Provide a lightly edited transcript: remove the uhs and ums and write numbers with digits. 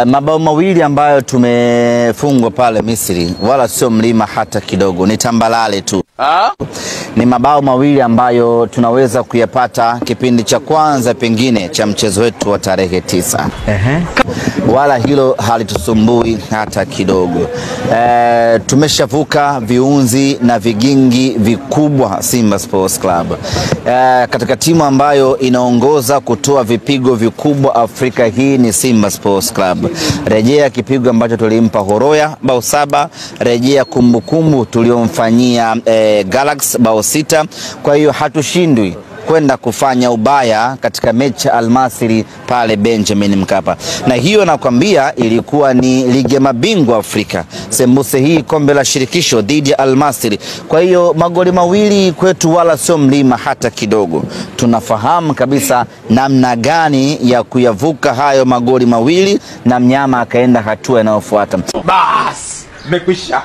Mabao mawili ambayo tumefungwa pale Misri wala sio mlima hata kidogo, ni tambalale tu. Ni mabao mawili ambayo tunaweza kuyapata kipindi cha kwanza pengine cha mchezo wetu wa tarehe 9. Wala hilo halitusumbui hata kidogo. Tumeshavuka viunzi na vigingi vikubwa Simba Sports Club. Katika timu ambayo inaongoza kutoa vipigo vikubwa Afrika hii ni Simba Sports Club. Rejea kipigo ambacho tulimpa Horoya bao 7, rejea kumbukumbu tuliomfanyia Galaxy bao 6. Kwa hiyo hatushindwi kwenda kufanya ubaya katika mechi Almasiri pale Benjamin Mkapa. Na hiyo nakwambia ilikuwa ni ligi ya mabingwa Afrika, sembuse hii kombe la shirikisho dhidi ya Almasiri. Kwa hiyo magoli mawili kwetu wala sio mlima hata kidogo. Tunafahamu kabisa namna gani ya kuyavuka hayo magoli mawili na mnyama akaenda hatua inayofuata. Bas, mekwisha.